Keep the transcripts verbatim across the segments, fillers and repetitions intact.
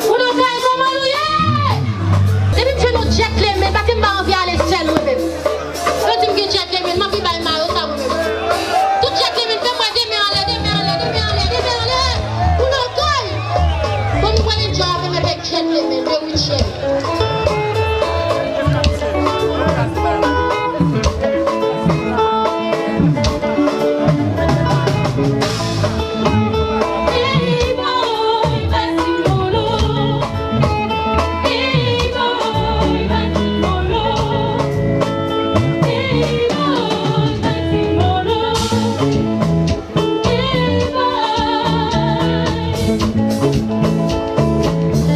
Moun okay, kòman nou ye? Depi m jwenn yon gentleman, paske m pa anvi ale sèl mwen menm. Yo di m gen gentleman, m anvi bay mayo sa mwen menm. Tout gentleman, fè m wè de men anlè, de men anlè, de men anlè, de men anlè. Moun okay. Bon, nou pral enjoy avè m avèk gentleman, de Richel.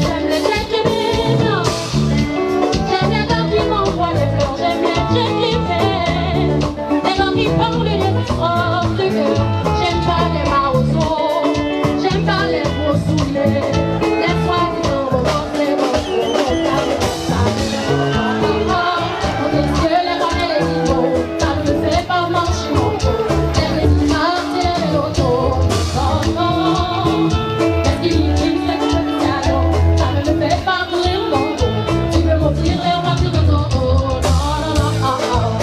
J'aime les gentlemen, j'aime les gars qui m'envoient des fleurs, j'aime les gentlemen, les gars qui parlent de autres que j'aime pas les marosos, j'aime pas les gros souliers, les soi-disant beaux gosses, les gosses, les gosses, ça me fait ça. Mon Dieu, les gars, les gars, ça me fait pas marcher mon cœur, les gars qui parlent de l'auto, non, non, les gars qui disent que je suis à l'eau, ça me fait pas courir mon dos. Tu peux m'offrir les repas du réseau, oh, non, non, non, oh, oh.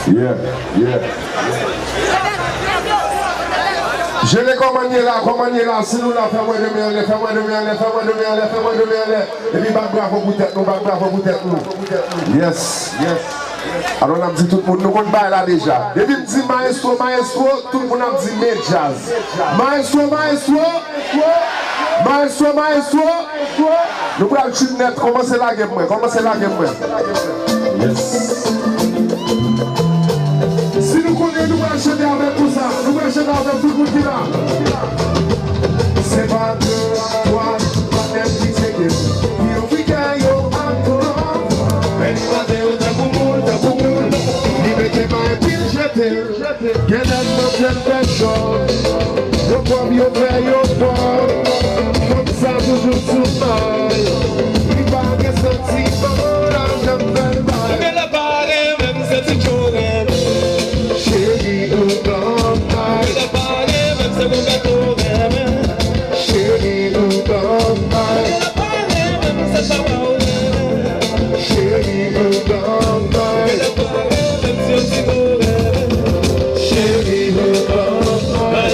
Yeah, yeah. Jere kòman n ye la, kòman n ye la. Si nou la, fè mwen de men anlè, fè mwen de men anlè, fè mwen de men anlè, fè mwen de men anlè. Epi bat bravo pou tèt nou, bat bravo pou tèt nou. Yes, yes. Alò n ap di tout moun, nou konn bagay la deja. Depi m di maestro, maestro, tout moun ap di men djaz. Maestro, maestro, maestro, maestro. Nou pral tchwit nèt, kòmanse lage mwen, kòmanse lage mwen. Yes. Si nou konnen nou pral chante avèk konsa, nou pral chante avèk tout moun ki la. Se pa de, twa, patnè m ki tcheke m. Ki yo figè yo ak kòlò. Men li mande yo tankou moun, tankou moun. Li mete men epi l jete l. Gen nèg nan tèt fè chòk. Yo kòb yo fè yo fò. Fanm sa toujou sou mal. Li pa gen santiman, lajan fè l mal. Ou genlè pa renmen m, se ti Djo renmen. Cheri, ou ban m mal. Ou genlè pa renmen m, se Roberto renmen. Cheri, ou ban m mal. Ou genlè pa renmen m, se Shabba ou renmen. Cheri, ou ban m mal. Ou genlè pa renmen m, se ti Djo renmen. Cheri, ou ban m mal.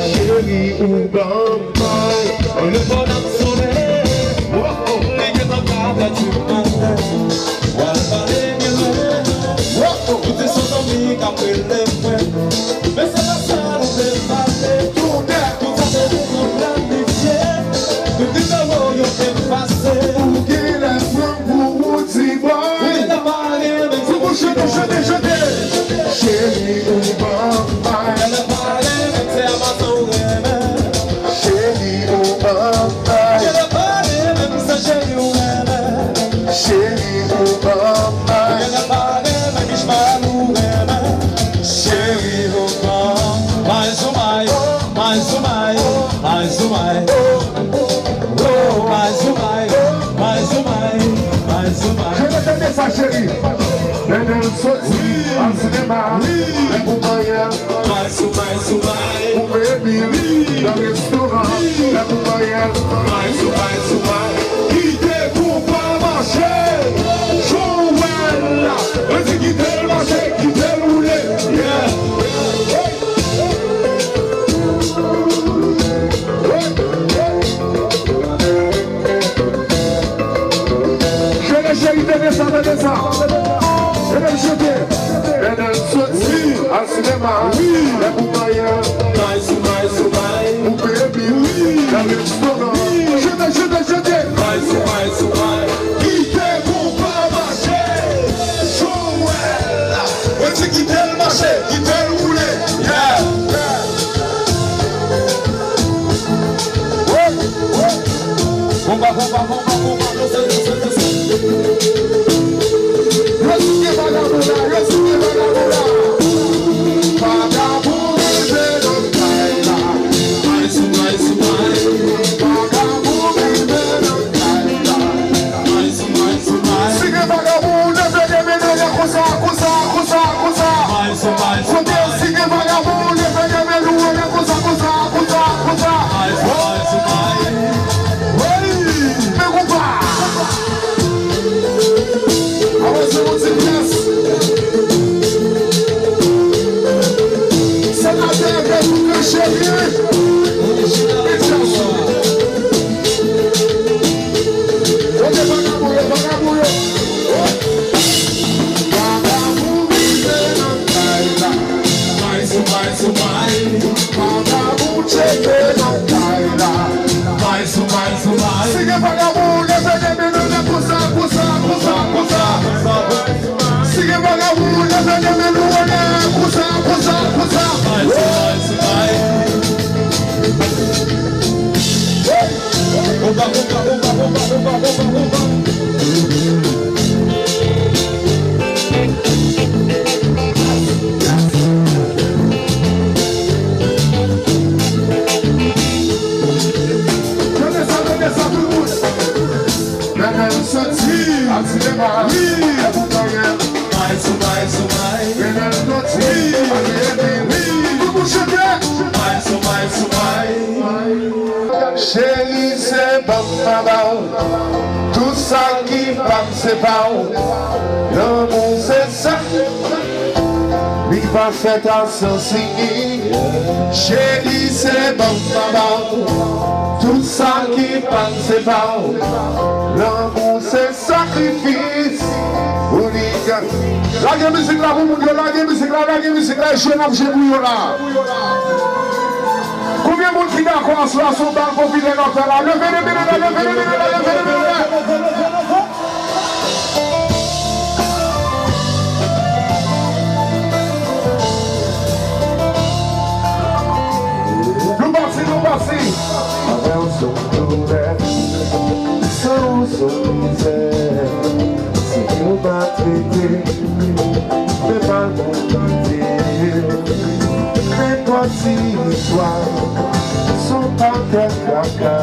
Cheri, ou ban m mal. Telefòn ap sonnen. Li gentan ka pèdi maten. W al pale gen lwen. Ou di se zanmi k ap rele mwen. Men se pa sa nou te pale. Tounen. Tout sa se pou nou planifye. Tout nimewo yo efase. Ou genlè pran pou ou di bò. Ou genlè pa renmen. Fò nou chante, chante, chante. Cheri, ou ban m mal. Ou genlè pa renmen, se Amazon ou renmen. Cheri, ou ban m mal. Ou genlè pa renmen, se cheri ou renmen. Cheri, ou ban m mal. Ou genlè pa renmen, Michmal ou renmen. Cheri, ou ban m mal. Zoumay, mal, zoumay, mal, zoumay. Oh, mal, zoumay, mal, zoumay, mal, zoumay. Je veux tande sa, cheri. Lè n soti al sinema, lè pou manyen. May sou may sou may. Pou bebi, nan restoran, lè pou manyen. May sou may sou may. Kite konpa mache. Joel la. Mwen di kite l mache, kite l woule. Yeah. Hey. Hey. Hey. Cheri, cheri, tande sa, tande sa. Tande m chante. Lè n soti al sinema, lè pou manyen. May sou may sou may. Pou bebi, nan restoran. Chante, chante, chante. May sou may sou may. Kite konpa mache. Joel, mwen di kite l mache, kite l woule. Yeah. Konpa, konpa, konpa, konpa, danse, danse, danse. Yo souke vagabon la, yo souke vagabon la. Vagabon rive nan kay la. May sou may sou may. Vagabon rive nan kay la. May sou may sou may. Si gen vagabon, leve de men nou konsa, konsa, konsa, konsa. May sou may sou may. Kote si gen vagabon, leve de men nou konsa, konsa, konsa, konsa. May sou may sou may. Wi! Men konpa! Avanse yon ti pyès. Senatè Gayou Cheri. Orijinal. Kote vagabon yo, vagabon yo? Vagabon rive nan kay la. May sou may sou may. Vagabon tcheke nan kay la. May sou may sou may. Si gen vagabon, leve de men nou konsa, konsa, konsa, konsa. Si gen vagabon, leve de men nou konsa, konsa, konsa. May sou may sou may. Hey! Konpa, konpa, konpa, konpa, konpa, konpa, konpa. Tande sa, tande sa, tout moun. Lè n soti al sinema, lè pou manyen. May sou may sou may. Lè n soti al sinema, tout moun chante. May sou may sou may. Cheri, se Tout sa ki pa m se pa w. Lanmou se sa. Li pa fèt a sans inik. Cheri, se ban m ba w. Tout sa ki pa m se pa w. Lanmou se sakrifis. Lage mizik la pou moun yo, lage mizik la, lage mizik la, e jwe n ap jwe pou yo la. Konbyen moun ki dakò aswè a se yon bal popilè n ap fè la? Leve de men nou la, leve de men nou la, leve de men nou la. Nou pati, nou pati. Avè w se yon doulè, san w se yon mizè. Si yo maltrete, fè mal moun kite. Nenpòt ti istwa, se yon pakèt kaka.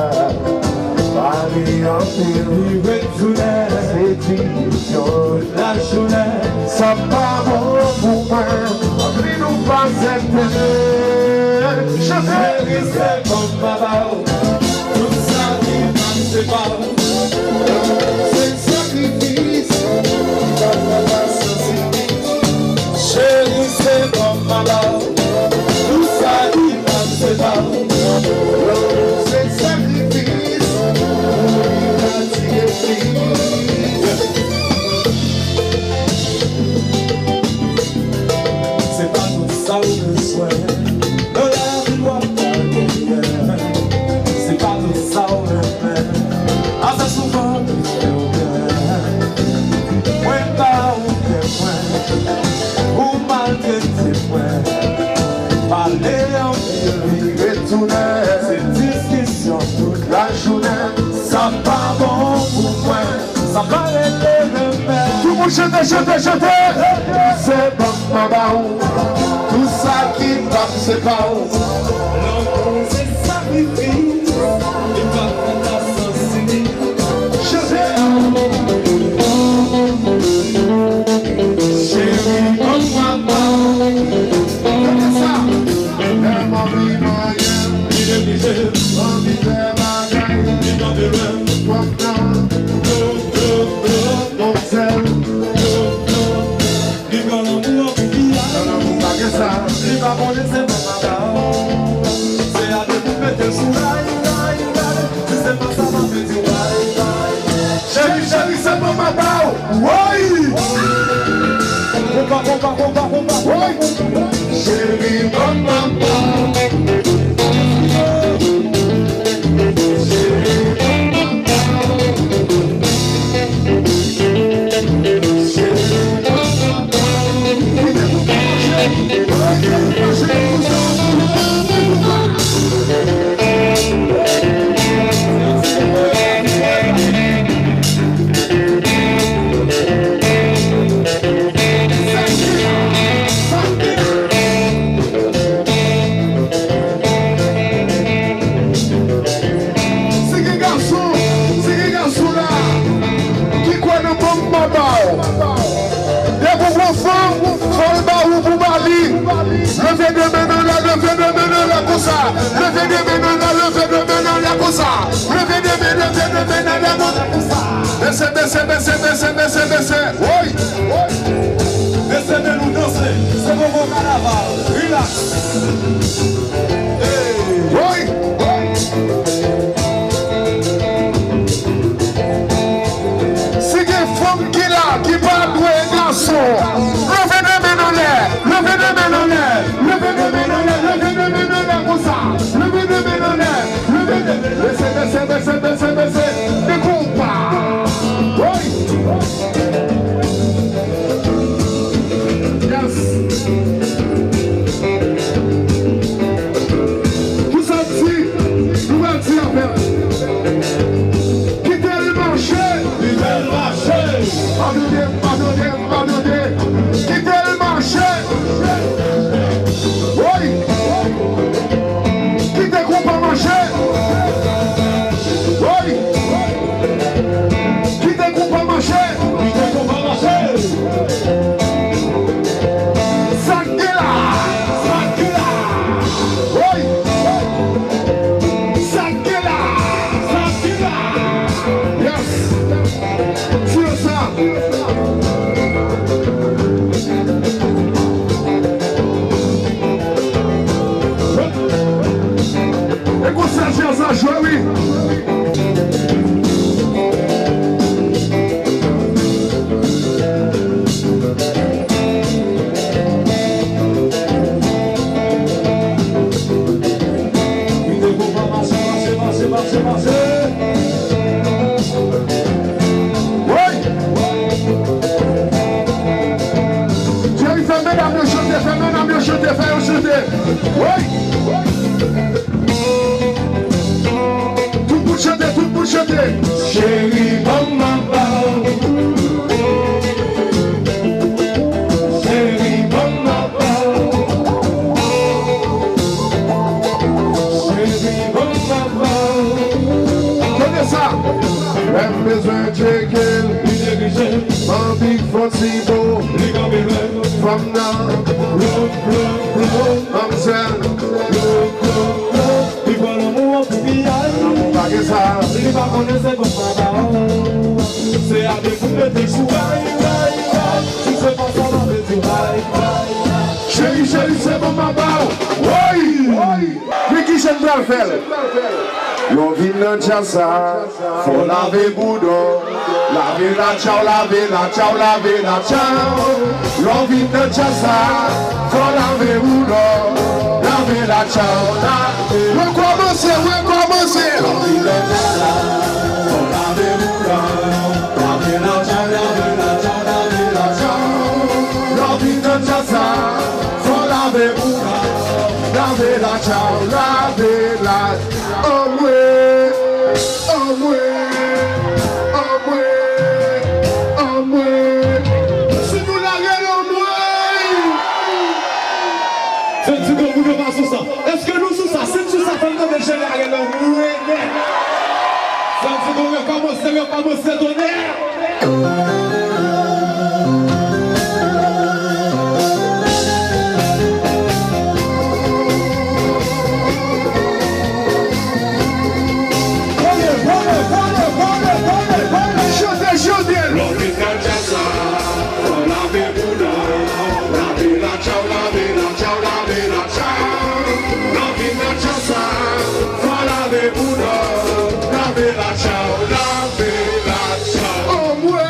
Pale anpil, li ret jounen, se diskisyon. Lajounen, sa pa bon pou mwen. Anpil ou pa sèten. Chante. Cheri, se bon, papa, oh. Tout sa ki pa m se pa w. Se sakrifis. Li pa fèt a sans inik. Cheri, se bon, papa, oh. Tout sa ki pa m se pa w. Se sakrifis. Pou li pa tire plis. Se pa tout sa w bezwen nan lavi w ap ta genyen. Se pa tout sa w renmen. Ase souvan m fè w byen. Mwen pa ou kè mwen. Ou maltrete mwen. Pale anpil, vire tounen. Se diskisyon tout lajounen. Sa pa bon pou mwen. Sa pa rele renmen. Tout moun chante, chante, chante. Se ban m ba w. Tout sa ki pa m se pa w. Lanmou se sakrifis. Li pa fèt a sans inik. Chante. Cheri, ban m ba w. Gade sa. Lè m anvi manyen, li neglije. Anvi fè bagay, li tande lwen. Fòk nan. Blo, blo, blo. Manzèl. Blo, blo, blo. Li pran lanmou an pou piyay. Nan lanmou pa gen sa. Li pa konnen se mwen papa w. Se ale pou mete l sou ray, ray, ray. Si se pa sa, m ap di w bay, bay. Cheri, cheri, se mwen papa w. Woy! Konpa, konpa, konpa, konpa, konpa. Woy! Cheri, ban m papa. Cheri, ban m papa. Cheri, ban m papa. Si gen gason, si gen gason la ki kwè nan bon papa w, depi w gon fanm, fò l ba ou pou ba li. Leve de men n anlè, leve de men n anlè konsa. Leve de men n anlè, leve de men n anlè konsa. Leve de men, leve de men n anlè konsa. Bese, bese, bese, bese, bese, bese. Woy! Bese men nou danse. Se moman kanaval. Relax. Hey! Woy! Si gen fanm ki la, ki pa dwe gason, leve de men n anlè, leve de men n anlè, leve de men n anlè, leve de men n anlè konsa, leve de men n anlè, leve de, bese, bese, bese, bese, bese, de konpa. Woy! Woy! Tout moun chante, tout moun chante. Cheri, ban m ma ba w. Cheri, ban m ma ba w. Cheri, ban m ma ba w. Tande sa. Lè m bezwen tcheke l, li neglije. M anvi fon ti bo, li kanpe lwen. Fanm nan, blo, blo, blo. Manmzèl, blo, blo, blo. Li pran lanmou an pou piyay. Lanmou pa gen sa. Li pa konnen se bon papa w. Se a de pou mete sou bay, bay, bay. Si se pa sa, m ap di bay, bay, bay. Cheri, cheri, se bon papa w. Woy! Woy! Men kijan n pral fè l? Lè w vin nan djaz sa, fò w lave bouda w. Lave latcha w, lave latcha w, lave latcha w. Lè w vin nan djaz sa, fò w lave bouda w. Lave latcha w, lave. Rekòmanse, rekòmanse. Lè w vin nan djaz sa, fò w lave bouda w. Lave latcha w, lave latcha w, lave latcha w. Lè w vin nan djaz sa, fò w lave bouda w. Lave latcha w, lave la. Anmwe, anmwe, anmwe, anmwe. Si nou lage l anmwe. Fè ti gwo bout yo pa sou sa. Èske nou sou sa? Si n sou sa, fè m tande jan lage l anmwe nèt. Fè ti gwo rekòmanse, rekòmanse tonè. Chante, chante. Lè w vin nan djaz la, fò w lave bouda w. Lave latcha w, lave latcha w, lave latcha w. Lè w vin nan djaz la, fò w lave bouda w. Lave latcha w, lave latcha w. Anmwe,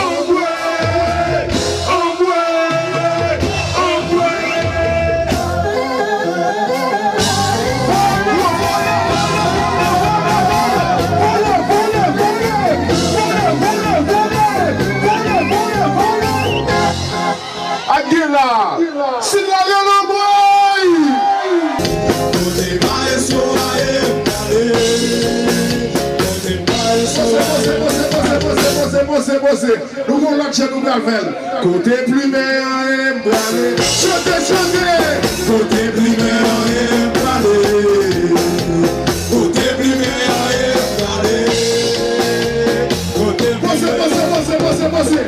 anmwe, anmwe, anmwe. Ak gen la. Si la gen lanmwey. Kote maestro a ye, gade. Kote maestro a ye. Poze, poze, poze, poze, poze, poze. Nou gon lòt jan nou pral fè l. Kote plimen an ye, m prale. Chante, chante. Kote plimen an ye, m prale. Kote plimen an ye, m prale. Kote plimen. Poze, poze, poze, poze, poze.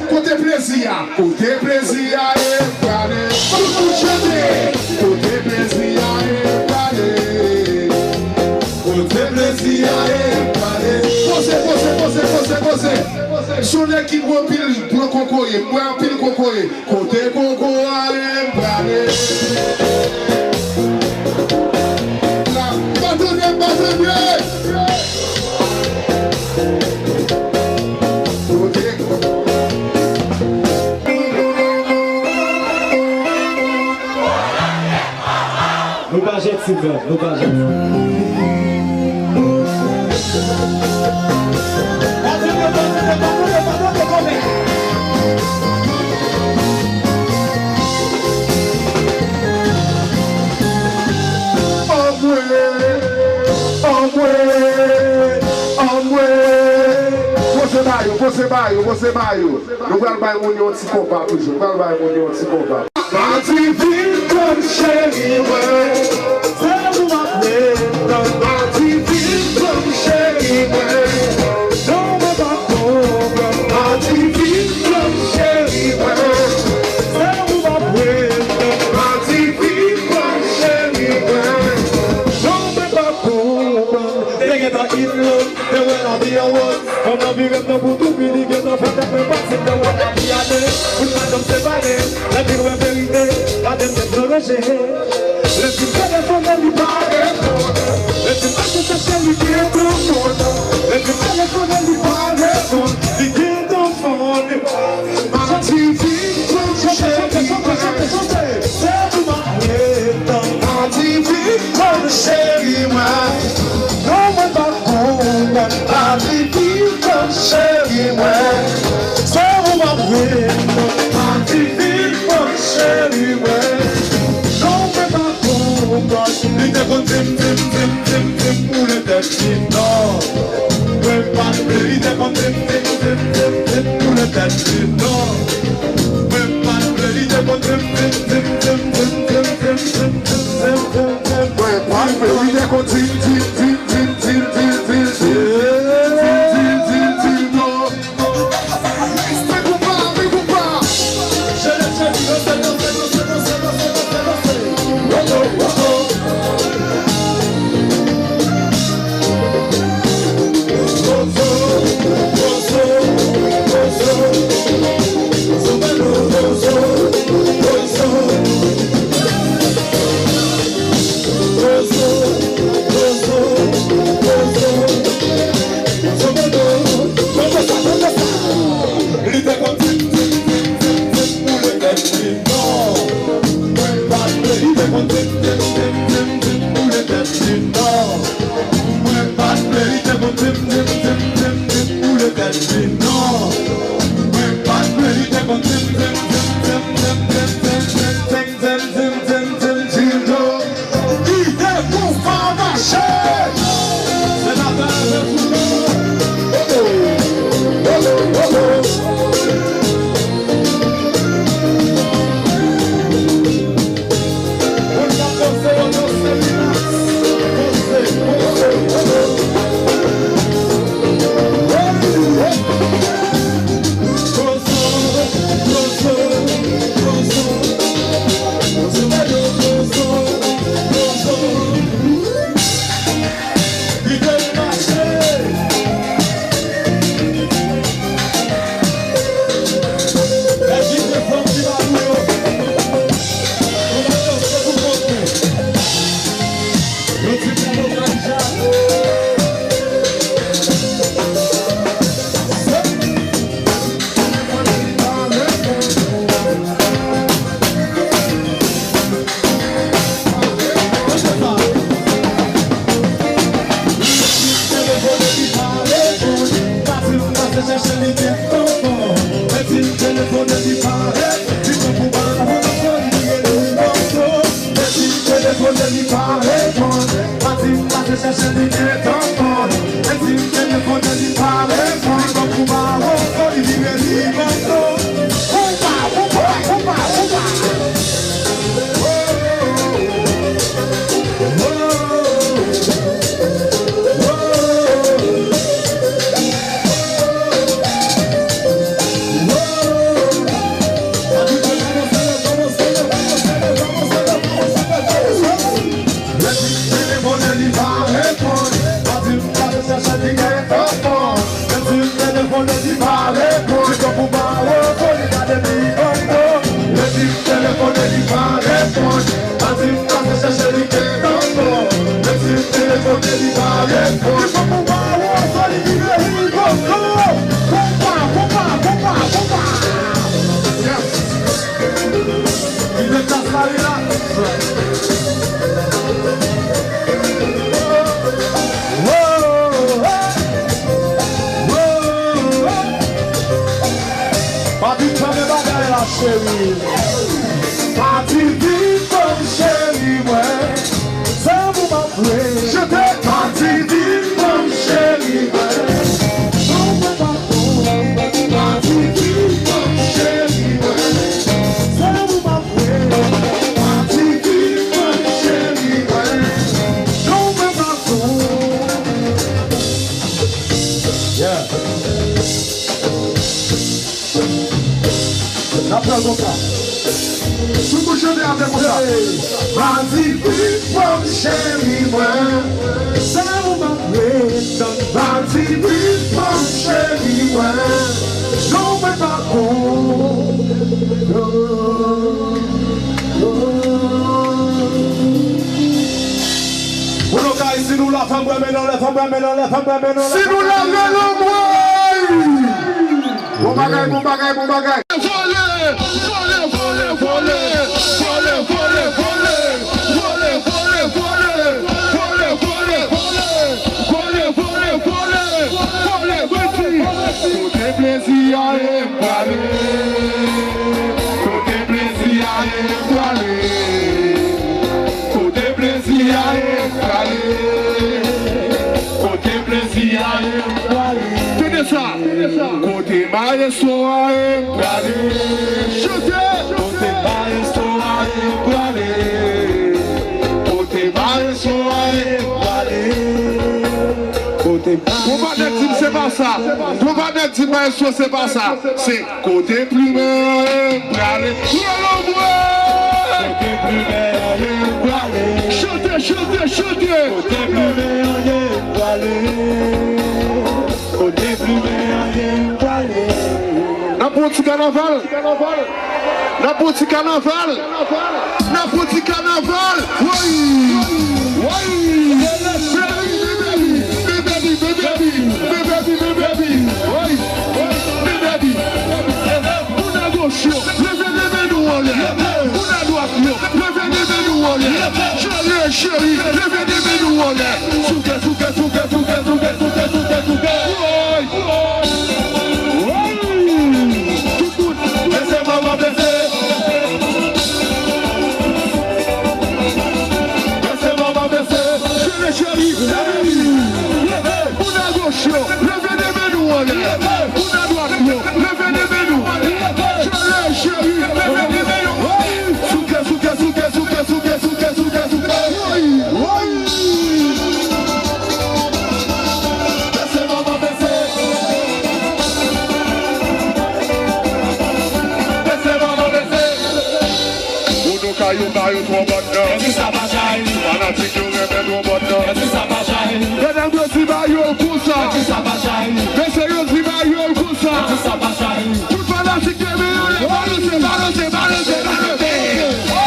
Kote plezi a? Kote plezi a ye, m prale. Tout moun chante. Kote plezi a ye, m prale. Kote plezi a ye, m prale. Poze, poze, poze, poze, poze. Se yon nèg ki bwè anpil, pran kokoye. M bwè anpil kokoye. Kote koko a ye, m prale. La, m pa tande, m pa tande. Kote. Nou pa janti, frè, nou pa janti. Anmwe, anmwe, anmwe. Poze ba yo, poze ba yo, poze ba yo. Nou pral bay moun yo yon ti konpa toujou. Nou pral bay moun yo yon ti konpa. Mati vin pran cheri mwen. Se ou m ap ret. Mati vin pran cheri mwen. Non, mwen pa konprann. Mati vin pran cheri mwen. Se ou m ap ret. Mati vin pran cheri mwen. Non, mwen pa konprann. Te gentan in love. Te wè lavi an wòz, fanm nan vire m nan pou tou fini, gentan fè tèt mwen pase. Te wè lavi ale, pou n pa janm separe. Lè vin wè verite, gade m tèt mwen ranje. Lè m fin telefone, li pa reponn. Lè m fin pase tèt li gentan fonn. Lè m fin telefone, li pa reponn. Li gentan fonn. Mati vin pran cheri mwen. Se pou m ap ret. Mati vin pran cheri mwen. Non, mwen pa konprann. Mati vin pran cheri mwen. Se pou m ap ret. Mati vin pran cheri mwen. Papi, fè men bagay la, cheri. Papi, vin pran m, cheri mwen. Se pou m ap rele. Chante. Papi, vin pran m, cheri mwen. Non, mwen pa bon. Papi, vin pran m, cheri mwen. Se pou m ap rele. Papi, vin pran m, cheri mwen. Non, mwen pa bon. Yeah. N ap fè l konsa. Tout moun chante avè m konsa. Madi, vin pran m, cheri mwen. Sa ou m ap ret tann. Madi, vin pran m, cheri mwen. Non, mwen pa bon. Non, non. Pou nou ka isi nou la, fè m wè men nou anlè, fè m wè men nou anlè, fè m wè men nou anlè. Si nou la, men nou anlè. Bon bagay, bon bagay, bon bagay. Vole, vole, vole, vole. Vole, vole, vole. Vole, vole, vole. Vole, vole, vole. Vole, vole, vole. Vole, vole. Kote plezi a ye m prale. Kote plezi a ye m prale. Kote plezi a ye m prale. Kote plezi a ye m prale. Tande sa. Kote maestro a ye m prale. Chante. Kote maestro a ye m prale. Kote maestro a ye m prale. Kote Konpa nèg di m se pa sa. Konpa nèg di m maestro se pa sa. Se kote plimen an ye m prale. Lolo mwen. Kote plimen an ye m prale. Chante, chante, chante. Kote plimen an ye m prale. Kote plimen an ye m prale. N ap pran ti kanaval. N ap pran ti kanaval. N ap pran ti kanaval. Woy. Woy. Baby, baby, baby, baby. Woy. Baby. Moun a goch yo, leve de men nou anlè. Moun a dwat yo, leve de men nou anlè. Cheri, cheri, leve de men nou anlè. Souke, souke, souke. Woy. Woy. Tout moun. Yo ba yo twonbòt nan. Fanatik yo renmen twonbòt nan. Medam yo di ba yo l konsa. Mesye yo di ba yo l konsa. Tout fanatik yo menm yo lè balanse, balanse, balanse, balanse.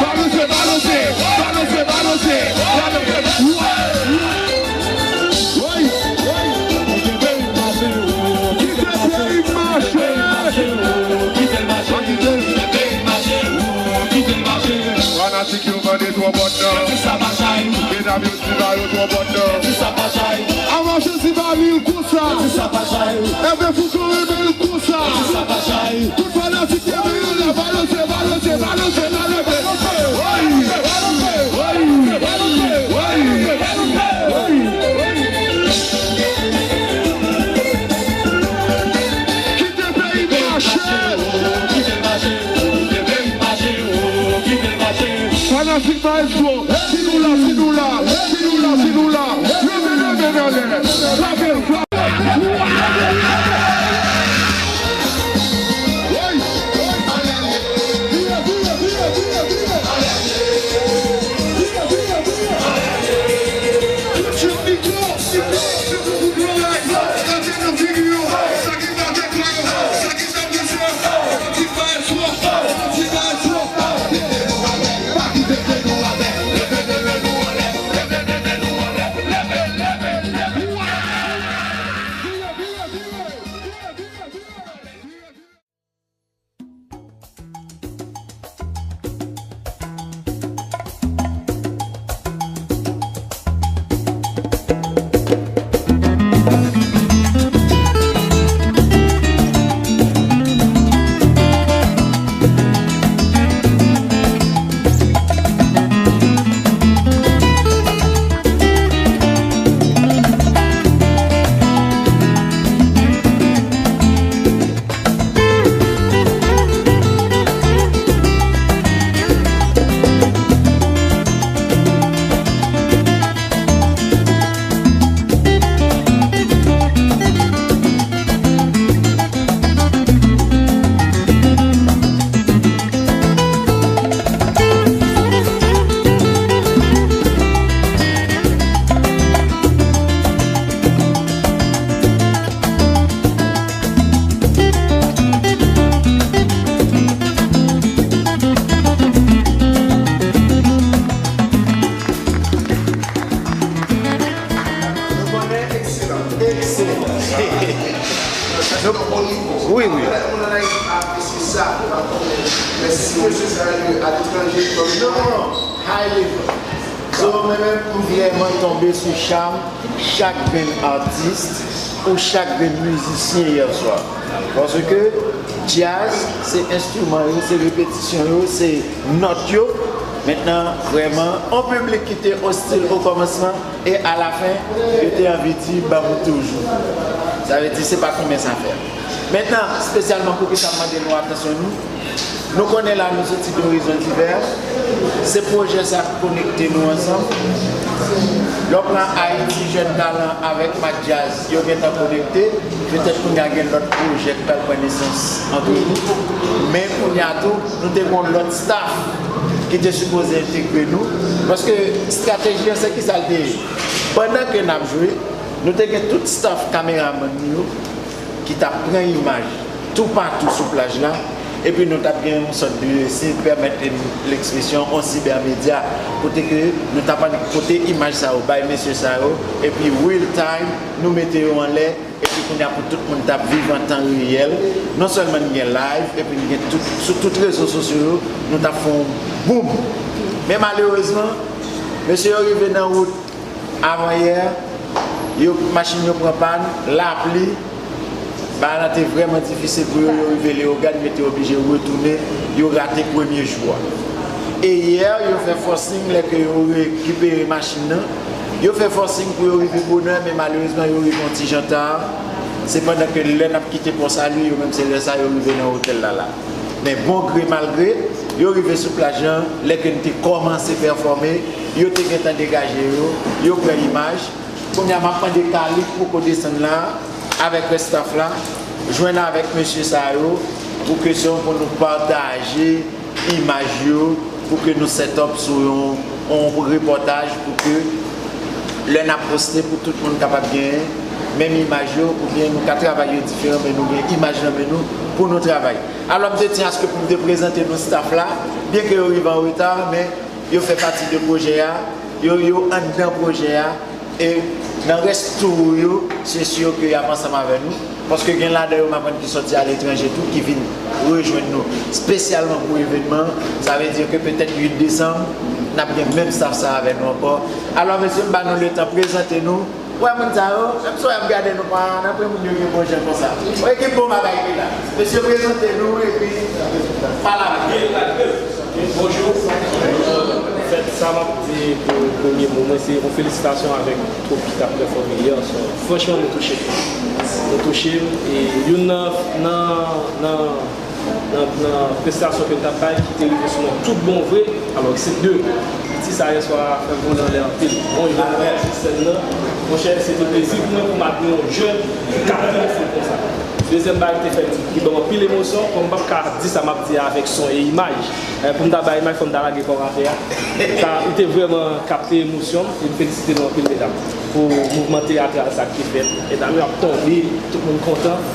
Balanse, balanse, balanse, balanse. Woy, woy. Kite peyi m mache. Kite peyi m mache. Kite peyi m mache. Fanatik yo mande twonbòt nan. Medam yo di ba yo twonbòt nan. Avan Jezi ba li l konsa. Enben Fouco renmen l konsa. Tout fanatik yo menm yo lè balanse, balanse, balanse, balanse. Woy! Woy! Woy! Kite peyi m mache. Fanatik Maestro, si nou la, si nou la, si nou la, si nou la, leve, leve nan lè. Frape, frape. Woy! Vire, vire, vire, vire, vire. Vire, vire, vire. Put your feet up. Wi, wi. High level. So, mwen menm, m vrèman tonbe sou cham chak grenn atis ou chak grenn mizisyen yè swa. Paske djaz, se enstriman yo, se repetisyon yo, se nòt yo. Mentnan, vrèman, yon piblik ki te ostil o kòmansman, e alafen, yo te anvi di, "Ban m toujou." Sa vle di, se pa konbyen sa fè. Mentnan, espesyalman pou ki sa m mande nou atansyon nou, nou konnen la nou soti de rezon divè, se pwojè sa k konekte nou ansanm. Lè w pran Ayiti Jèn Talan avèk Mak Djaz, yo gentan konekte, petèt kounye a gen lòt pwojè k pral pran nesans ant nou. Men kounye a tou, nou te gen yon lòt staff ki te sipoze entegre nou, paske estrateji an se ki sa l te ye. Pandan ke n ap jwe, nou te gen tout staff kameramann nou yo ki t ap pran imaj toupatou sou plaj la, epi nou t ap gen yon sòt de, si pèmèt lekspresyon, yon sibèmedya, kote ke nou t ap annik pote imaj sa yo bay mesye sa yo, epi real time, nou mete yo anlè, epi kounye a pou tout moun t ap viv an tan reyèl, non sèlman n gen live, epi n gen tout, sou tout rezo sosyo yo, nou t ap fè yon boom. Men malerezman, mesye yo rive nan wout, avanyè, yo, machin yo pran pàn, lapli, bagay la te vrèman difisil pou yo, yo rive Leyogàn, yo te oblije retounen, yo rate premye jou a. E yè, yo fè fòsing, lè ke yo rekipere machin nan, yo fè fòsing pou yo rive bonè, men malerezman, yo rive yon ti jan ta. Se pandan ke lè n ap kite Pò Sali, yo menm se lè sa yo rive nan otèl la la. Men bon gre mal gre, yo rive sou plaj lan, lè ke n te kòmanse pèfòme, yo te gentan degaje yo, yo pran imaj. Kounye a, m ap mande Kalik pou ko desann la, avèk rès staff la, jwenn avèk mesye sa yo, pou kesyon pou nou pataje imaj yo, Pou ke nou set up sou yon, yon repòtaj pou ke lè n ap poste pou tout moun kapab gen menm imaj yo, oubyen nou ka travay yo diferan, men nou gen imaj nan men nou pou nou travay. Alò, m te tyen aske pou m te prezante nou staff la, byen ke yo rive an reta, men yo fè pati de pwojè a, yo, yo anndan pwojè a, e nan rès tour yo, se si ke y ap ansanm avè nou, paske gen ladan yo m aprann ki sòti aletranje tou, ki vin rejwenn nou espesyalman pou evènman an. Sa vle di ke petèt uit desanm, n ap gen menm staff sa avè nou ankò. Alò, mesye, m ba nou letan prezante nou. Ou wè moun sa yo, menm si w ap gade nou pa, n ap wè moun yo gen bon jan konsa. Yon ekip bon bagay ki la. Mesye, prezante nou epi pale avè nou. Bonjou. Anfèt, sa m ap di pou premye mo mwen, se yon felisitasyon avèk twoup ki t ap pèfòme yè swa. Franchman, nou touche. Nou touche, e youn nan, nan, nan, nan, nan prestasyon ke l t ap bay ki te rive sou mwen tout bon vre, alò se de. Ti sa yè swa fè m vole anlè anpil. Bon, jan mwen sou sèn nan, monchè, se te plezi pou mwen pou m admire yon jèn ki kapte yon foul konsa. Dezyèm bagay ki te fè m, ki ban m anpil emosyon, kòm m p ap ka di sa m ap di a avèk son e imaj. Eh, pou m ta bay imaj, fò m ta lage kò m atè a. Sa, li te vrèman kapte emosyon m, e m felisite nou anpil, medam, pou mouvman teyatral sa ki fèt. Medam yo ap tonbe, tout moun kontan.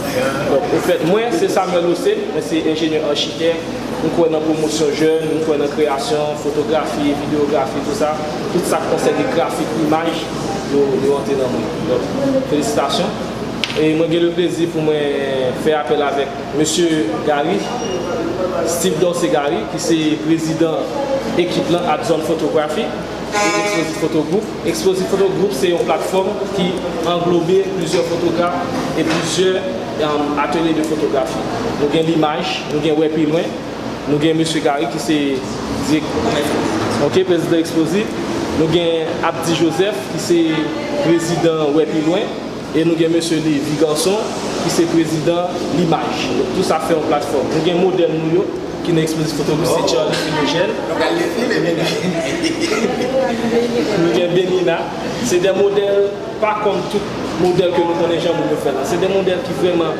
Donk, ofèt, mwen, se Samuel José, mwen se enjenyè achitèk, m kwè nan pwomosyon jèn, m kwè nan kreyasyon, fotografi, videyografi, tou sa. Tout sa k konsène grafik, imaj, yo, yo antre nan mwen. Donk, felisitasyon. E mwen gen le plezi pou mwen fè apèl avèk Mesye Gary, Steve Dorcé Gary, ki se prezidan ekip lan Adzone Photography e Explosive Photo Group. Explosive Photo Group se yon platfòm ki anglobe plizyè fotograf e plizyè, um, atelye de fotografi. Nou gen Limaj, nou gen Wè Pi Lwen, nou gen Mesye Gary ki se dirèk-, ok, prezidan Explosive, nou gen Abdy Joseph ki se prezidan Wè Pi Lwen, e nou gen Mesye Lévy Garçon, ki se prezidan Limaj. Donk, tou sa fè yon platfòm. Nou gen modèl nou yo, ki nan Explosive Photo Group, se Charlie Philogène. Nou gen Benina. Se de modèl, pa kòm tout modèl ke nou konnen jan moun yo fè la. Se de modèl ki vrèman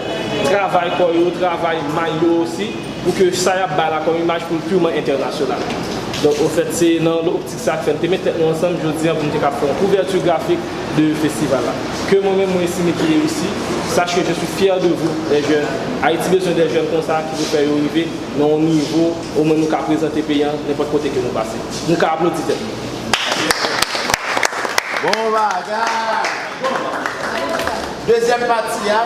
travay kò yo, travay may yo osi, pou ke sa y ap bay la kòm imaj pou l pirman entènasyonal. Donk, ofèt, se nan optik sa k fè n te met tèt nou ansanm jodi a pou n te ka fè yon kouvèti grafik de festival la. Ke mwen menm, mwen estime ki reyisi. Sache que je suis fier de vous, les jeunes. Ayiti bezwen de jèn konsa ki pou fè yo rive nan yon nivo, omwen nou ka prezante peyi a nenpòt kote ke nou pase. Nou ka aplodi tèt nou. Bon bagay! Dezyèm pati a,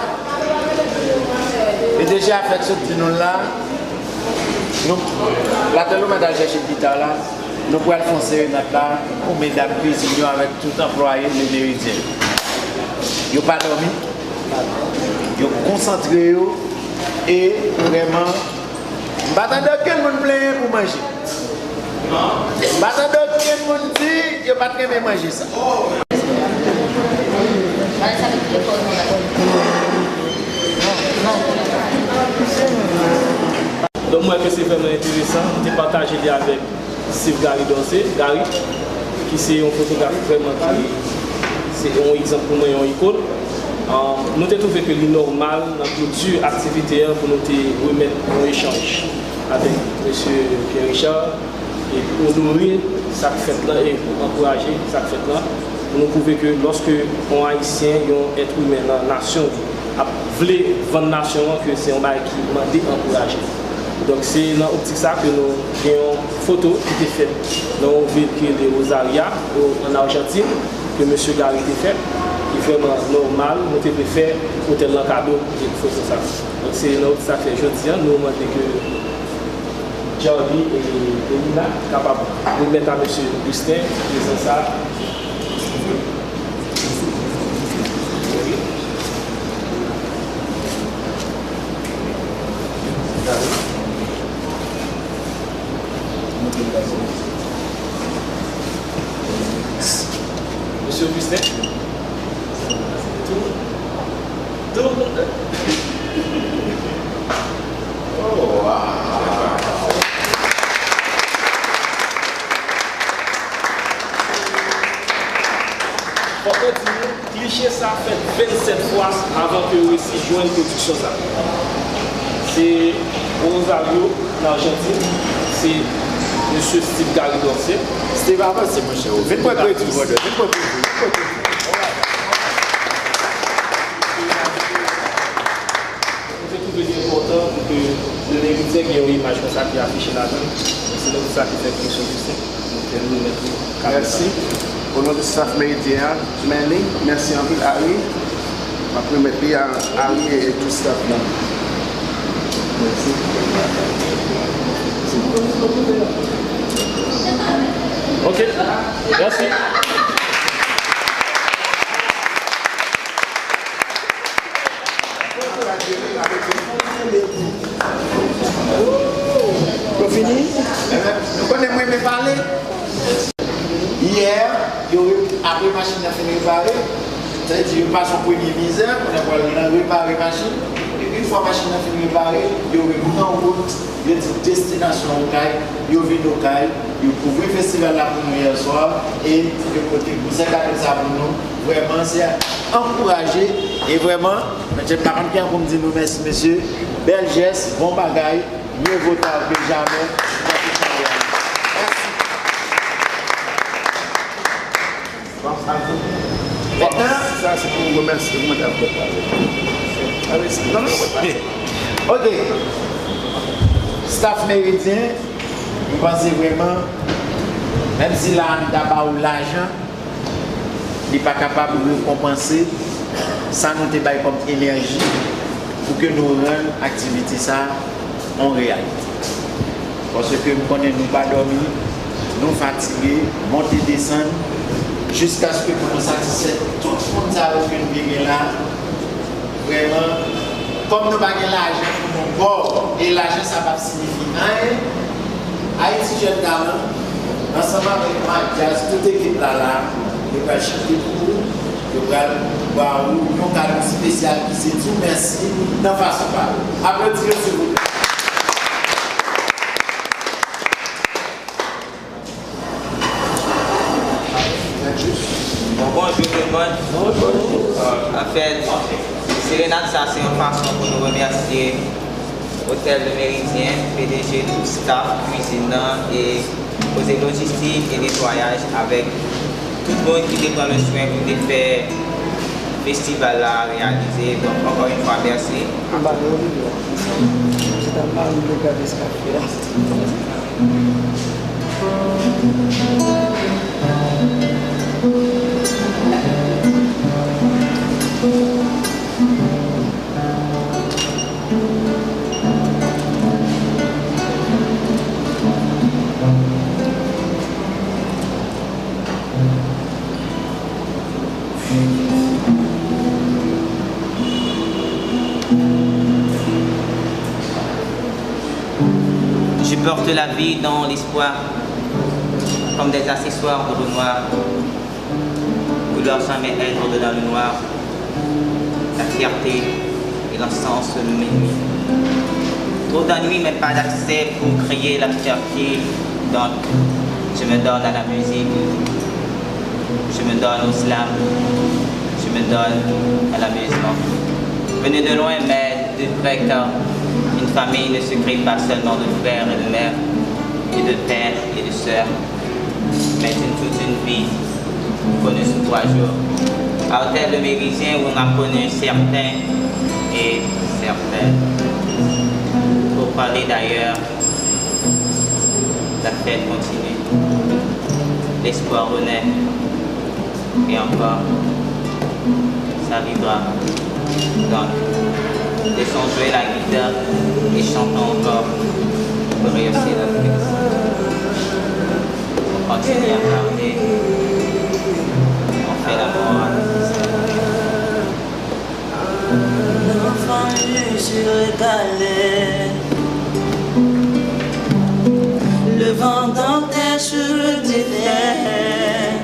e deja fèk sot di nou l la, nou, latrè nou mèt al chèche gita la, nou pral fè yon serenad la pou medam kwizin yo avèk tout anplwaye Le Méridien. Yo pa dòmi, yo konsantre yo, e vrèman, m pa tande okenn moun plenyen pou manje. M pa tande okenn moun di yo pa t renmen manje sa. Donk, m wè ke se vrèman enteresan. M te pataje li avèk Steve Gary Dorcé, Gary, ki se yon fotograf vrèman ki se yon egzanp pou mwen, yon ikòn. Ah, nou te twouve ke li nòmal nan kloti aktivite a pou nou te remèt yon echanj avèk mesye Pierre Richard e pou onore sa k fèt lan e pou ankouraje sa k fèt lan, pou nou pwouve ke lòske yon Ayisyen, yon èt imen nan nasyon li ap vle vann nasyon an, ke se yon bagay ki mande ankouraje. Donk, se nan optik sa ke nou gen yon foto ki te fèt nan yon vil ki rele Rosaria, o, ann Ajantin, ke mesye Gary te fè, ki vrèman nòmal, nou te vle fè otèl lan kado de foto sa. Donk, se nan optik sa ke jodi a, nou mande ke Jarly e Benina kapab remèt a mesye Justin prezan sa. Mesye Augustin. Tou. Tou. Oh, wow. Fòk mwen di nou, kliche sa fèt vennsèt fwa avan ke yo resi jwenn pwodiksyon sa. Se Rosario, nan Ajantin, se Mesye Steve Gary Dorcé. Steve, avanse, monchè. Vin pran kredi, brother. Vin pran kredi. Vin pran kredi. Nou te twouve li enpòtan pou ke le Méridien gen yon imaj konsa ki afiche ladan l. Se nan sa ki fè ke Mesye Justin, nou te remèt li kamera. Mèsi. O non de staff Méridien an, Manny, mèsi anpil, Harry. M ap remèt li a Harry e, e tout staff la. Mèsi. Ok. Mèsi. Nou fini? Nou konnen mwen renmen pale. Yè, yo re-, apre machin nan fin repare, sa vle di yo pase yon premye mizè, kounye a pral nan repare machin. E yon fwa machin nan fin repare, yo repran wout, yo di destinasyon Okay, yo vin Okay, yo kouvri festival la pou nou yè swa, e yo pote gwo sèk kado sa pou nou. Vrèman, se ankouraje, e vrèman, mwen pa konn kijan pou m di nou mèsi, mesye. Bèl jès, bon bagay. Mieux vaut tard que jamais. Mèsi. Mentnan, sa se pou remèsye mwen dapre pale. Alèz, non, non, mwen pale. Ok. Staff Méridien, mwen panse vrèman, menm si la a m ta ba w lajan, li pa kapab rekonpanse sa nou te bay kòm enèji pou ke nou rann aktivite sa a yon reyalite. Paske m konnen nou pa dòmi, nou fatige, monte desann, jiskaske pou nou satisfè tout moun sa yo ke nou te gen la. Vrèman, kòm nou pa gen lajan pou nou ba w, e lajan sa p ap siyifi anyen, Ayiti Jèn Talan, ansanm avèk Mak Djaz, tout ekip la la, yo pral chante pou ou, yo pral ba ou yon kado espesyal ki se di w mèsi nan fason pa yo. Aplodi yo, silvouplè. Bon, bonjou tout moun. Anfèt, serenad sa se yon fason pou nou remèsye Hôtel Le Méridien, P D G, tout staff, kwizin nan, e kote lojistik e netwayaj avèk tout moun ki te pran le swen pou te fè festival la reyalize. Donk, ankò yon fwa, mèsi. Anba yo li yo. Se ta mari m te gade sa k ap fè a. Je porte la vie dans l'espoir, comme des accessoires au noir. Vouloir jamais être dans le noir, la fierté et l'insence me nuit. Trop d'ennui, mais pas d'accès pour créer la fierté. Donc, je me donne à la musique, je me donne au slam, je me donne à l'amusement. Venu de loin, mais de près, car une famille ne se crée pas seulement de frères et de mères, et de pères et de sœurs, mais une, toute une vie connue sous trois jours. À Hôtel Le Méridien, où on a connu certains et certaines. Pour parler d'ailleurs, la fête continue. L'espoir renaît. Et encore, ça vivra. Donc, laissons jouer la guitare et chantons encore pour rehausser notre esprit. On continue à parler, on fait l'amour à nos distants. Enfant nu sur les galets, le vent dentelle sur le défait,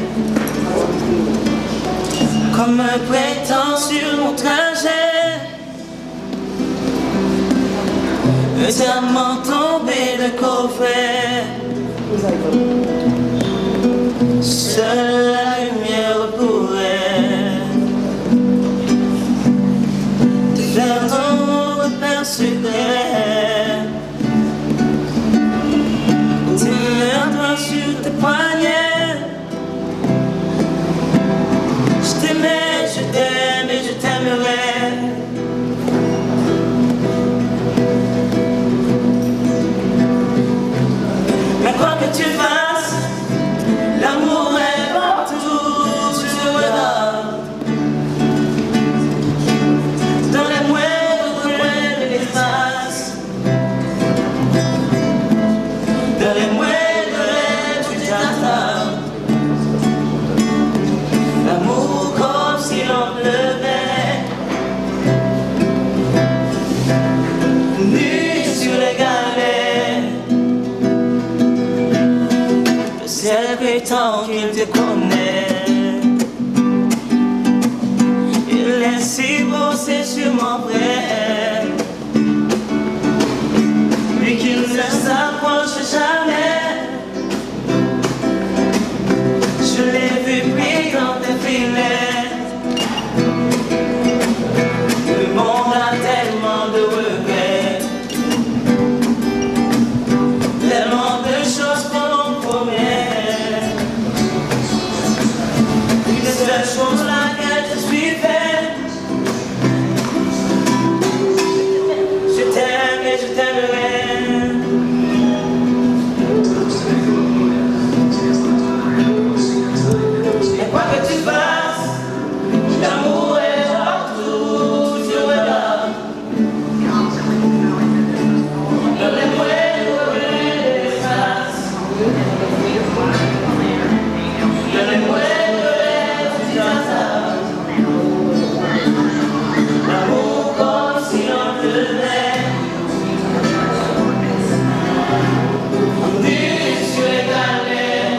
comme un printemps sur mon trajet, un diamant tombé d'un coffret. Seule la lumière pourrait faire ton repère secret. Tes mains Tu fasses, l'amour est partout où tu regardes. Dans les moindres coins de l'espace, dans les moindres rêves, tu t'attardes. L'amour comme si l'on pleuvait, nu sur les galets. Le ciel prétend qu'il te connaît. Il est si beau, c'est sûrement vrai. Lui qui ne s'approche jamais. Je l'ai vu pris dans tes filets. Le monde a tellement de regrets, tellement de choses qu'on promet. Une seule chose, laquelle je suis fait. Je t'aime et je t'aimerai. Et quoi que tu fasses, l'amour est partout où tu regardes. Dans les moindres coins de l'espace, dans les moindres rêves, tu t'attardes. L'amour comme si l'on pleuvait, nu sur les galets.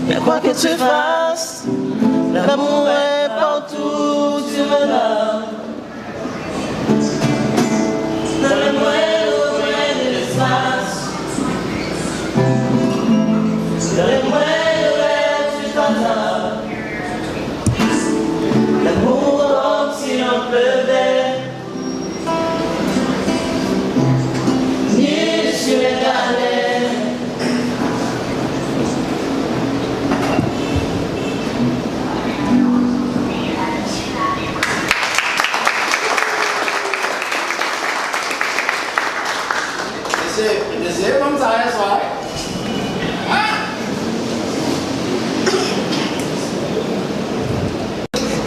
Mais quoi que tu fasses, l'amour est partout où tu regardes. Dans les moindres coins de l'espace, dans les moindres rêves, tu t'attardes. L'amour comme si l'on pleuvait, nu sur les galets. Mesye, mesye, ban m sa yè swa, wi. Ah!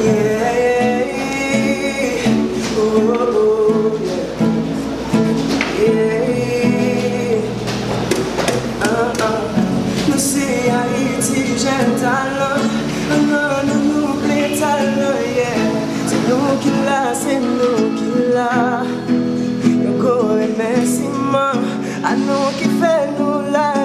Yeah, oh, oh, yeah. Yeah. Ah, ah. Nou se Ayiti jèn talan. Ann, ann, nou, nou plen talan, yeah. Se nou ki la, se nou ki la. Yon gwo remèsiman a nou ki fè nou la.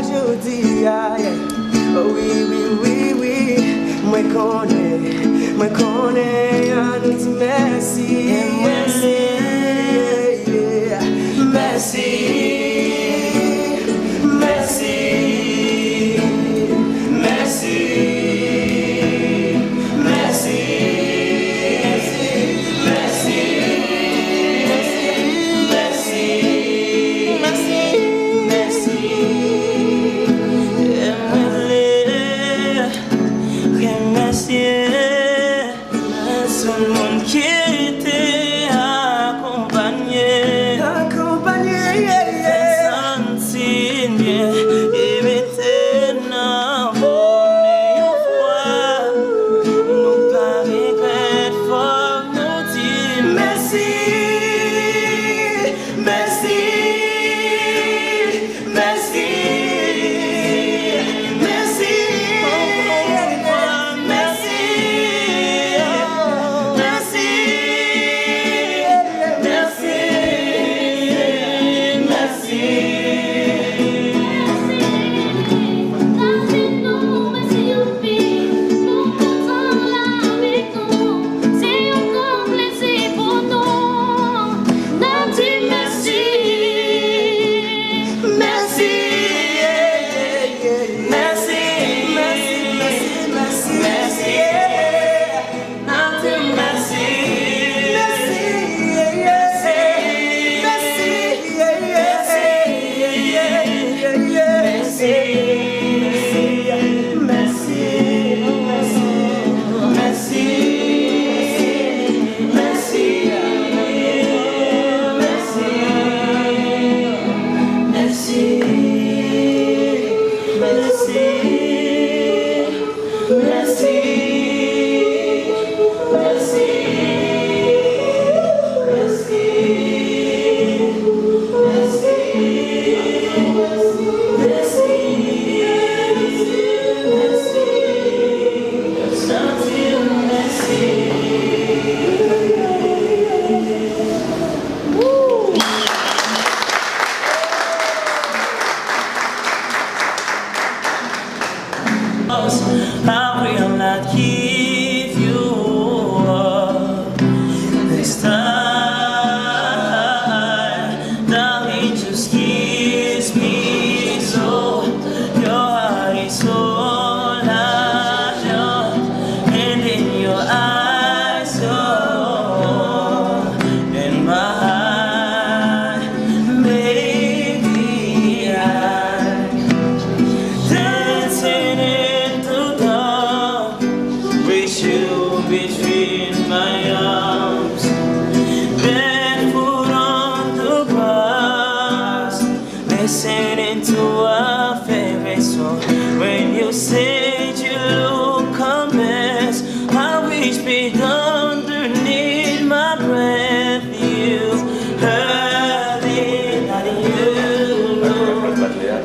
Listening to our favorite song. When you said you look a mess, I wish be underneath my breath. You heard it, and you know nothing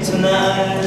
tonight.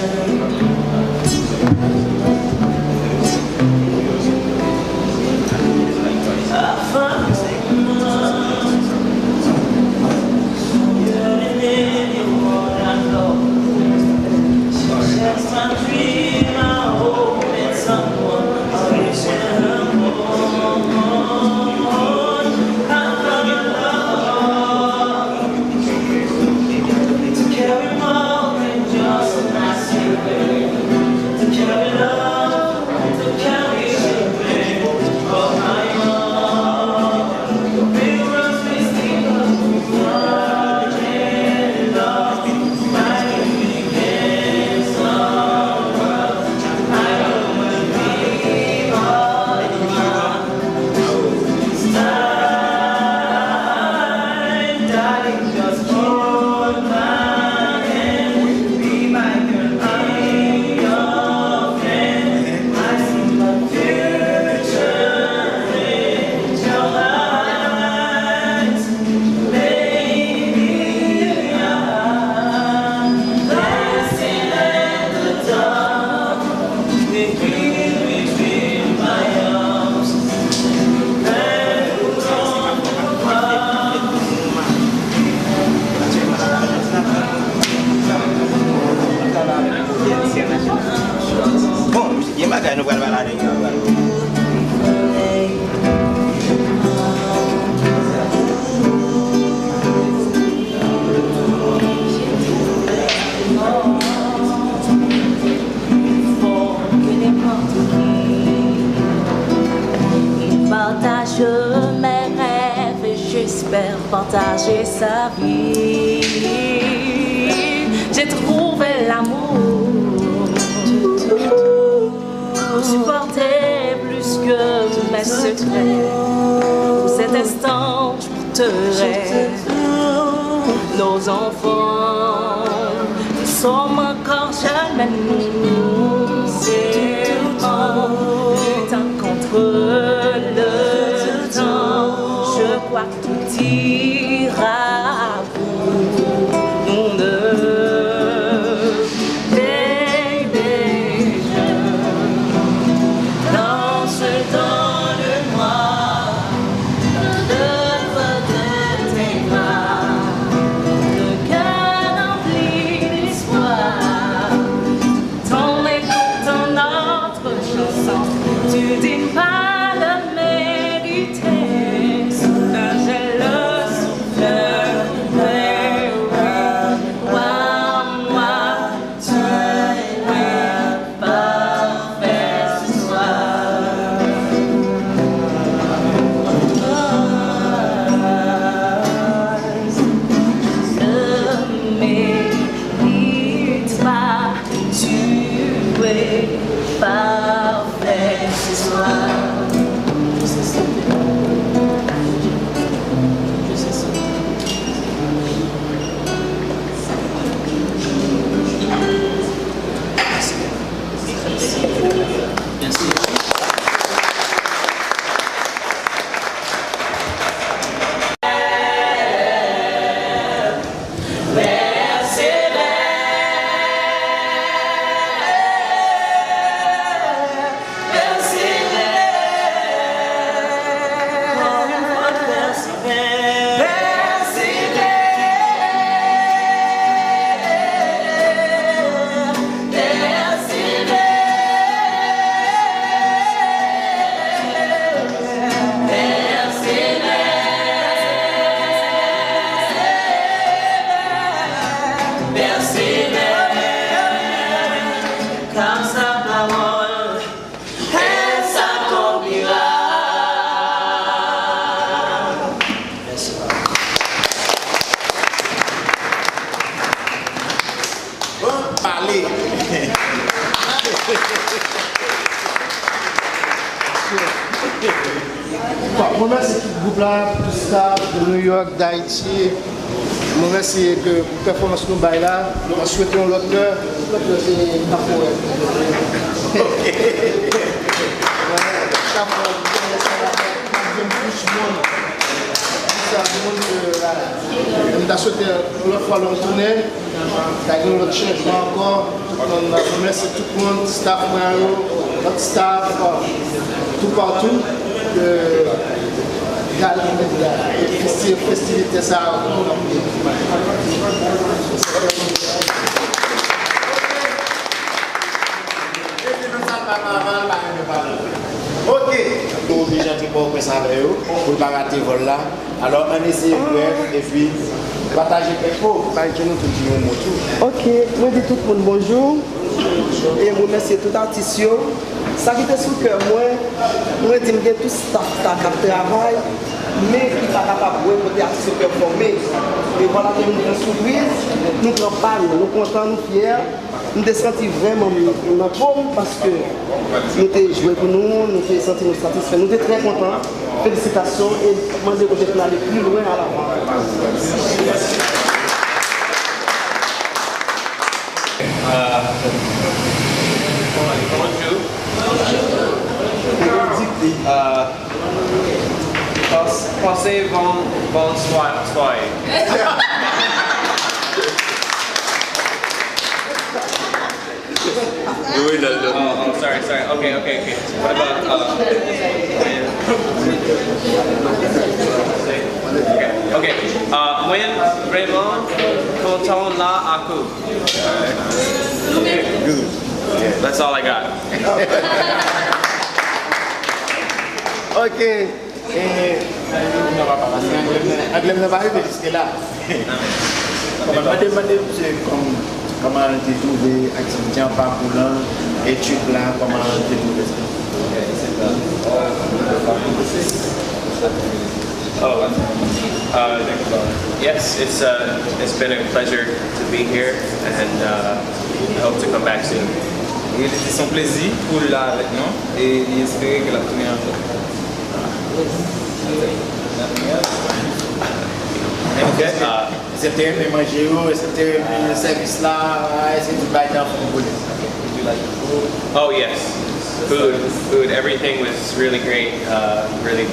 Bon, gen bagay nou pral pale avèk yo. Il faut que n'importe qui partage mes rêves et j'espère partager sa vie. J'ai trouvé l'amour, pour supporter plus que mes secrets. Pour cet instant, je porterai nos enfants. Nous sommes encore jeunes, mais nous aimons, luttant contre le temps. Je crois que tout ira pour nous deux. Baby, je danse dans le noir, de tes bras, le cœur rempli d'espoir. Ton écoute dans notre chanson, tu dis pas le méditer, un gel souffle, ouais, ouais, ouais, ouais, parfait ce soir. Ne mérite pas. Tu es parfait ce soir. Car sa pawòl, elle s'accomplira. Mèsi. Bon, pale. Bon, mwen remèsye tout gwoup la, tout staff de New York, d'Haïti. Nou remèsye ke pou pèfòmans nou bay la, nou swete yon lòt lè, lòt lè se Kaforè. Kaforè, nou jwenn plis moun. Plis moun ke la. Nou ta swete yon lòt fwa lè nou tounen, ta gen yon lòt chanjman ankò. Tout moun, mwen remèsye tout moun, staff mwen yo, lòt staff, toupatou, ke gade festi-, festivite sa yo, tout moun ap viv. Ok. Nou oblije antre Pòtoprens avè yo pou n pa rate vòl la. Alò, ann eseye brèf, epi pataje kèk mo. Bay John Anthony di yon mo tou. Ok, mwen di tout moun bonjou. E mwen remèsye tout atis yo. Sa ki te sou kè mwen, mwen di m gen tout staff sa k ap travay, men ki pa kapab wè kote atis yo pèfòme. E vwala ke nou pran sipriz, nou pran pa nou, nou kontan, nou fyè. M te santi vrèman m nan po m paske nou te jwe pou nou, nou te santi nou satisfè, nou te trè kontan. Felisitasyon e mande nou te vin ale pi lwen alavan. Bonjou. Pans-, panse bon, bonswa, swa. Wi, lè, lè. Oh, oh, sorry, sorry. Okay, okay, okay. What about, uh, okay, okay. Uh, mwen vrèman kontan la ak ou. Good. That's all I got. Ok. E, non, papa, paske anglè m nan, anglè m nan pa rive jiske la. Mwen mande, mande misye kòm, kòman l te twouve aktivite an, pakou l an, etid la, kòman l te twouve sa. Oh, uh, yes, it's, uh, it's been a pleasure to be here, and, uh, I hope to come back soon. Wi, li di se yon plezi pou l la avèk nou, e li espere ke l ap tounen ankò. Ok, uh, èske w te renmen manje yo? Èske w te renmen sèvis la? Èske tout bagay te anfòm pou li? Oh, yes. Food, food, everything was really great. Uh, really,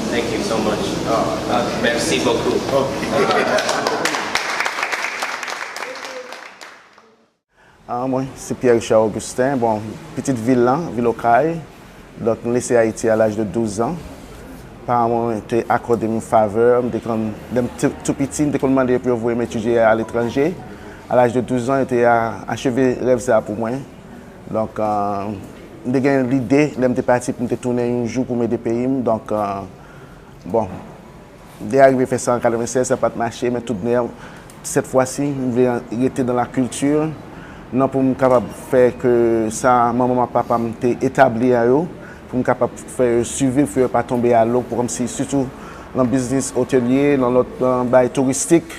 thank you so much. Uh, merci beaucoup. Ah, mwen, se Pierre Richard Augustin. Bon, pitit vil lan, vil Okay. Donk, m lese Ayiti a laj de douz an. Paran mwen te akòde m yon favè. M te konn, lè m te tou piti, m te konn mande yo pou yo voye m etidye aletranje. A laj de douz an, yo te a-, acheve rèv sa a pou mwen. Donk, euh, m te gen lide, lè m te pati, pou m te tounen yon jou pou m ede peyi m. Donk, euh, bon, m te arive fè sa an katrevennsèz, sa pa t mache, men toudmenm, sèt fwa si, m vle rete dans la culture, nan pou m kapab fè ke sa manman m ak papa m te etabli a yo, pou m kapab fè yo siviv, fè yo pa tonbe a lo, pou kòmsi, sitou nan biznis otelye, nan lòt, nan bay touristik,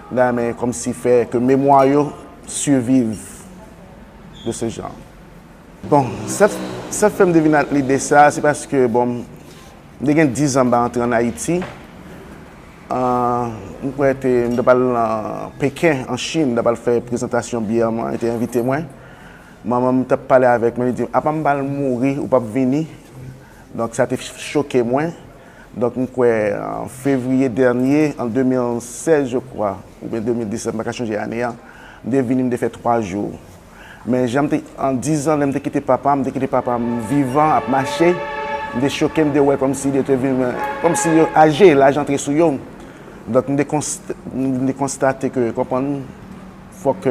nan men kòmsi fè ke memwa yo siviv de ce genre. Bon, sa, sa fè m te vin ak lide sa, se paske, bon, m te gen diz an m pa antre ann Ayiti. Ah, m kwè te, m t ap al nan Peken, an Chin, m t ap al fè prezantasyon byè mwen, yo te envite mwen. Manman m t ap pale avèk mwen, li di m, "Apa m pral mouri, ou p ap vini?" Donk, sa te choke mwen. Donk, m kwè, an fevriye dènye, an de mil sèz, je crois, oubyen de mil disèt, m pa ka chonje ane a, m te vini, m te fè twa jou. Men jan m te, an diz an, lè m te kite papa m, m te kite papa m vivan, ap mache, m te choke, m te wè kòmsi yo te vin, kòmsi yo aje, laj antre sou yo. Donk, m te konst-, m te konstate ke, konprann, fòk,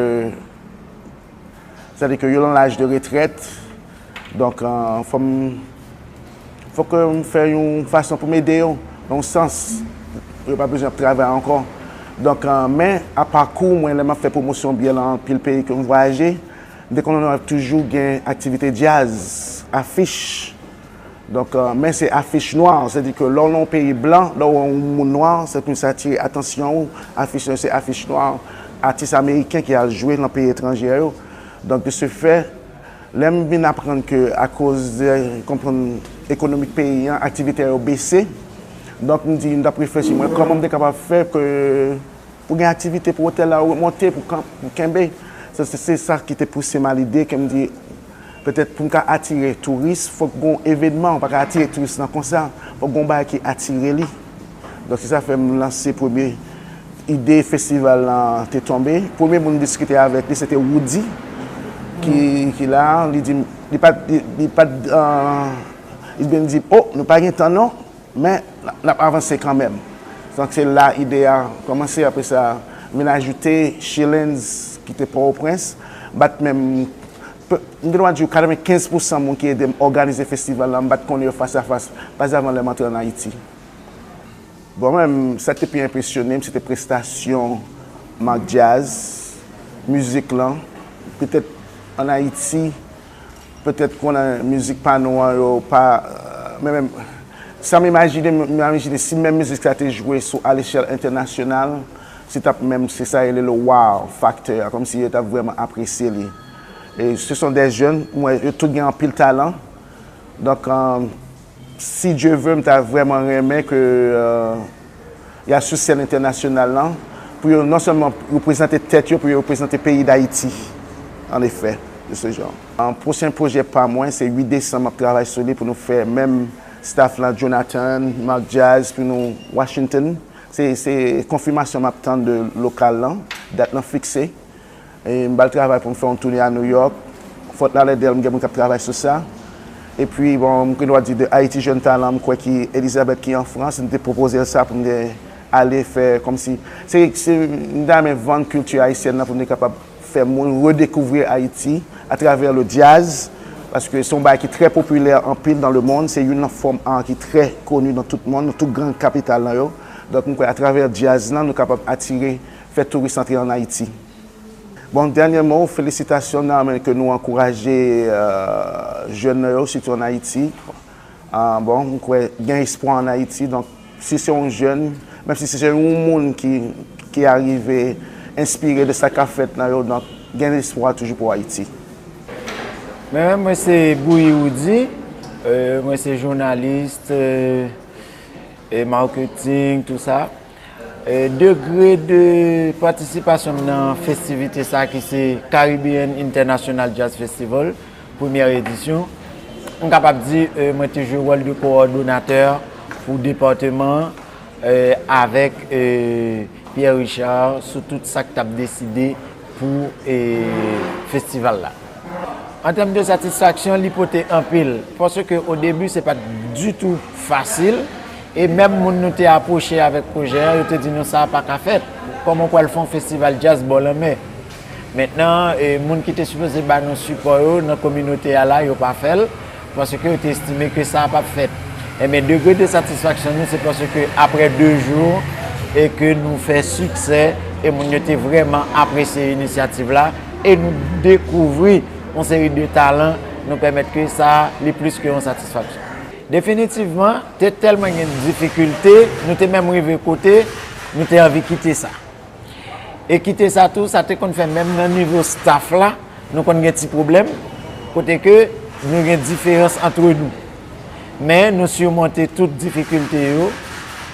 sètadi ke yo nan laj de retrèt. Donk, euh, fò m, fòk m fè yon fason pou m ede yo, nan yon sans, pou yo pa bezwen ap travay ankò. Donk, euh, men, a pakou mwen, lè m ap fè pwomosyon byè lan anpil peyi ke m vwayaje, m te konn toujou gen aktivite djaz, afich. Donk, euh, men se afich nwa, sètadi ke lè w nan yon peyi blan, lè w wè yon moun nwa, se pou sa atire atansyon ou, afich lan se afich nwa, atis ameriken ki al jwe nan peyi etranje yo. Donk, de ce fait, lè m vin aprann ke akoz de, konprann, ekonomik peyi an, aktivite yo bese, donk, m di, m t ap reflechi, mwen, kòman m te kapab fè ke Pou gen aktivite, pou otèl la monte, pou kanp, pou kenbe. Se, se, se sa ki te pouse m a lide, ke m di, petèt pou m ka atire touris, fòk gon evènman, ou pa ka atire touris lan konsa, fòk gon bagay ki atire li. Donk, se sa fè m lanse premye ide festival lan te tonbe. Premye moun m diskite avèk li, se te Roody, ki, ki la, li di, li pa, li, li pa, euh, li vin di, oh, nou pa gen tan non, men n ap, n ap avanse kanmenm. Donk, se la ide a kòmanse, apre sa, vin ajoute Shillings, ki te Pòtoprens, bat menm, pe-, m gen dwa di w katrevenkenz pousan moun ki ede m òganize festival la, m bat konnen yo fas a fas, pa zavan lè m antre ann Ayiti. Bon, mwen menm, sa ki te pi enpresyone m, se te prestasyon Mark Jazz, mizik lan. Petèt ann Ayiti, petèt konnen mizik pa nou an, yo pa, men menm, sa m imajine, m imajine si menm mizik sa te jwe sou alechèl entènasyonal, se t ap menm, se sa yo rele le wow factor, kòmsi yo t ap vrèman apresye li. E ce sont des jeunes, m wè yo tout gen anpil talan. Donk, euh, si Dieu veut, m ta vrèman renmen ke, euh, y a sou sèn entènasyonal lan, pou yo non sèlman reprezante tèt yo, pou yo reprezante peyi Dayiti, en effet, de ce genre. An pwochen pwojè pa mwen, se uit desanm, m ap travay sou li pou nou fè menm staff lan, Jonathan, Mark Jazz, pou nou Washington. Se, se konfimasyon m ap tann de lokal lan, dat lan fikse. E m pral travay pou m fè yon toune a New York. Fort Lauderdale, m gen moun k ap travay sou sa. Epi, bon, m gen dwa di de Haïti Jeune Talent, m kwè ki Elizabeth ki an Frans, m te pwopoze l sa pou m te ale fè kòmsi. Se, se, m ta renmen vann kilti ayisyèn nan pou m te kapab fè moun redekouvri Ayiti atravè le jazz, paske se yon bagay ki trè popilè anpil dans le monde, se youn nan fòm art ki trè koni dans tout monde, nan tout gran kapital lan yo. Donk, m kwè atravè jazz lan, nou kapab atire, fè touris antre ann Ayiti. Bon, dènye mo, felisitasyon nan men ke nou ankouraje, euh, jèn nan yo, sitou ann Ayiti. Ah, bon, m kwè gen espwa ann Ayiti. Donk, si se yon jèn, menm si se yon moun ki, ki arive enspire de sa k ap fèt nan yo, donk, gen espwa toujou pou Ayiti. Men, mwen se Bouyi Roody, euh, mwen se jounalis, euh, e marketing, tou sa. E degre de patisipasyon m nan festivite sa ki se Caribbean International Jazz Festival, premyè edisyon, m kapab di, e, mwen te jwe wòl de kowòdonatè pou depatman an, e, avèk, e, Pierre Richard sou tout sa k t ap deside pou, e, festival la. An tèm de satisfaksyon, li pote anpil, paske o debi, se pa t ditou fasil, e menm moun nou te apwoche avèk pwojè a, yo te di nou sa pa ka fèt. Kòman w pral fè yon festival jazz bò lanmè? Mentnan, e, moun ki te sipoze ba nou sipò yo nan kominote a la, yo pa fè l, paske yo te estime ke sa p ap fèt. Enben, degre de satisfaksyon nou, se paske apre de jou, e ke nou fè siksè, e moun yo te vrèman apresye inisyativ la, e nou dekouvri yon seri de talan, nou pèmèt ke sa, li plis ke yon satisfaksyon. Definitivman, te tèlman gen difikilte, nou te menm rive kote nou te anvi kite sa. E kite sa tou, sa te konn fè menm nan nivo staff la, nou konn gen ti pwoblèm, kote ke nou gen diferans antre nou. Men nou simonte tout difikilte yo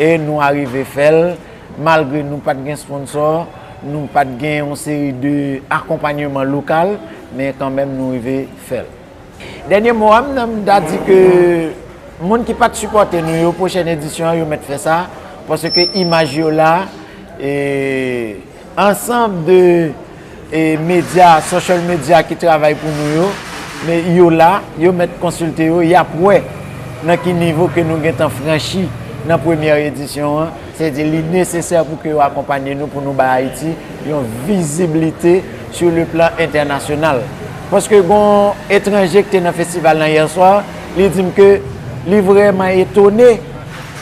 e nou arive fè l, malgre nou pa t gen sponsò, nou pa t gen yon seri de akonpanyeman lokal, men kanmenm nou rive fè l. Dènye mo a, m nan, m ta di ke moun ki pa t sipòte nou yo, pwochèn edisyon an, yo mèt fè sa, paske imaj yo la, e ansanm de, e medya, social media ki travay pou nou yo, men yo la, yo mèt konsilte yo, y ap wè nan ki nivo ke nou gentan franchi nan premyè edisyon an. Sètadi, li nesesè pou ke yo akonpanye nou, pou nou bay Ayiti yon viziblite sur le plan entènasyonal. Paske gon etranje ki te nan festival lan yè swa, li di m ke li vrèman etone,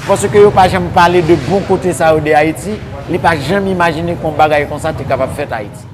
paske yo pa janm pale de bon kote sa yo de Ayiti, li pa janm imajine ke yon bagay konsa te kapab fèt Ayiti.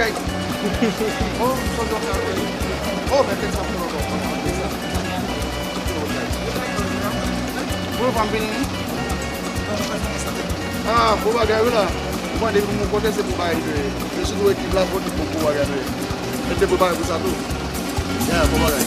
Oh, sòt yon kare. Oh, men tèks ap pran ankò. Bon, fanm vini. Ah, bon bagay wi la. Ou konnen depi moun kote se bon bagay li ye. E sitou ekip la kote bon, bon bagay li ye. Mete bon bagay pou sa tou. Yeah, bon bagay.